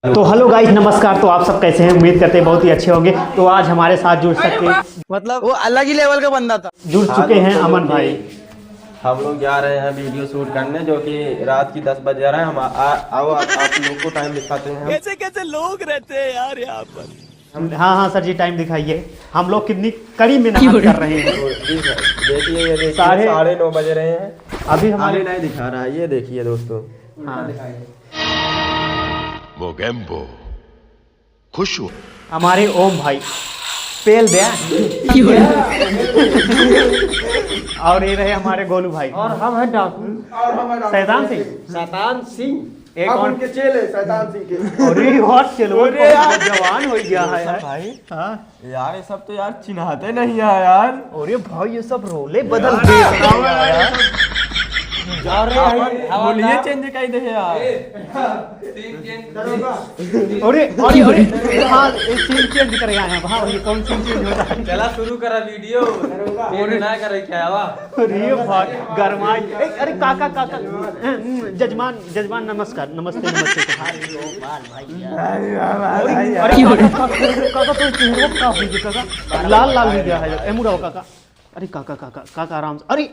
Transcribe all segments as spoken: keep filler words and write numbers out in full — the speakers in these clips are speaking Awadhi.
तो hello guys, नमस्कार। तो आप सब कैसे हैं? उम्मीद करते हैं बहुत ही अच्छे होंगे। तो आज हमारे साथ जुड़ सकते हैं, मतलब वो अलग ही level का बंदा था। जुड़ चुके हैं अमन भाई। हम लोग जा रहे हैं video shoot करने, जो कि रात की दस बज रहा है। हम आ, आ, आओ आप, आप लोग को time दिखाते हैं हम। कैसे कैसे लोग रहते हैं यार यहाँ पर। हम हाँ, हाँ सर जी, time दिखाइए। हम लोग कितनी कड़ी मेहनत कर रहे हैं। तो जी सर, देखिए, ये देखिए, साढ़े साढ़े नौ बज रहे हैं। अभी हमारे अभी नहीं दिखा रहा है, ये देखिए दोस्तों। हाँ। मोगेम्बो खुश हुआ। हमारे ओम भाई पेल दे। और ये रहे हमारे गोलू भाई। और हम हैं डाकू। शैतान सिंह। शैतान सिंह। एक हम और उनके चेले शैतान सिंह के। अरे हॉट चेले, अरे यार। जवान हो गया है यार। भाई। हाँ। यार, ये सब तो यार चिन्हाते नहीं है यार। अरे भाई, ये सब रोले बदल यार, दे यार। यार, अपन बोलिए, change कर दे यार। अरे, अरे, अरे, हाँ, ये scene change करे आए हैं। हाँ, ये कौन scene change होता है? चला, शुरू करा video। Change ना करे क्या हवा? अरे भाई, गरमाई। ए, अरे काका, काका, जजमान, जजमान, नमस्कार, नमस्ते, नमस्ते। अरे, अरे, काका, काका, काका, तो चेहरा का हो गया, काका? लाल, लाल हो गया है, ए, मुड़ाओ, काका। अरे, काका, काका, काका, आराम से। अरे,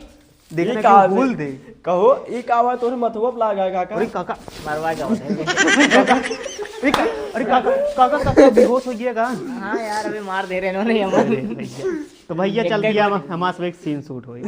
देखना ये कि का भूल दे। कहो, ये का हुआ, तोरे मथुआ पे लागा है, काका? अरे, काका। मरवा जाओ। काका, अरे, का-, अरे, काका, काका, काका, बेहोश हो गया का? हाँ यार, अभी मार दे रहे इन्होंने हमारे। अरे, भैया। तो भैया, चल दिया, हम, हमारे से एक scene shoot होई।